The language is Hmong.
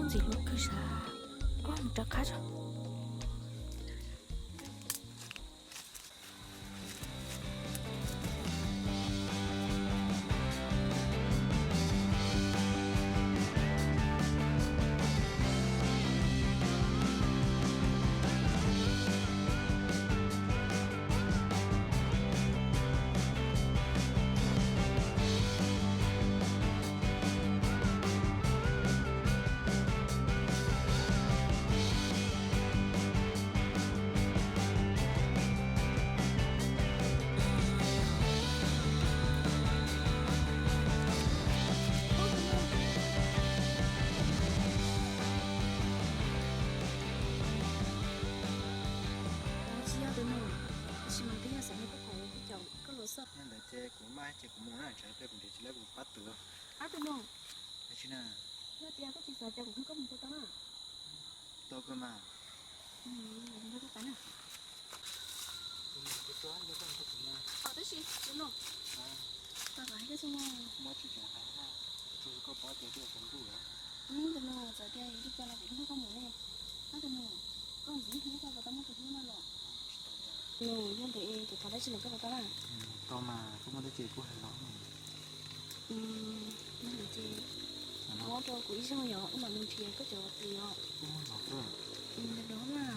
Ntxim hlub kawg sas, mus rov qab tso. Tsis yog tus nus, tab sis mas twb yog xav nrog koj tham ua ke caum koj los xwb. Yog ntawd ces kuv maj ces kuv mus na, tsam ib pliag kuv nrhiav tsis tau kuv pab twv. Ab tus nus, tsis na, yog tias koj tsis xav ces kuv nrog koj mus puas tau na? Tau kawg mas. Nrog koj pab na. Tab sis tus nus, tau kom hais koj xwb na. Muaj tsis tseem hais na, tsuas koj paub tias twb yog tus nus, txawm tias yus tsis tau los kuv nrog koj mus ne. Ab tus nus, koj ntxim hlub koj puas tau muaj tus hlub no los? Nus, yog ntawd es kuv thov dab tsi los koj puas tau na? Tau mas, koj muaj dab tsi kuj hais los. Yog ntawd ces muab rau kuv ib zaug yom, wb mam mus nrhiav koj cov twv os. Ntawd los mas.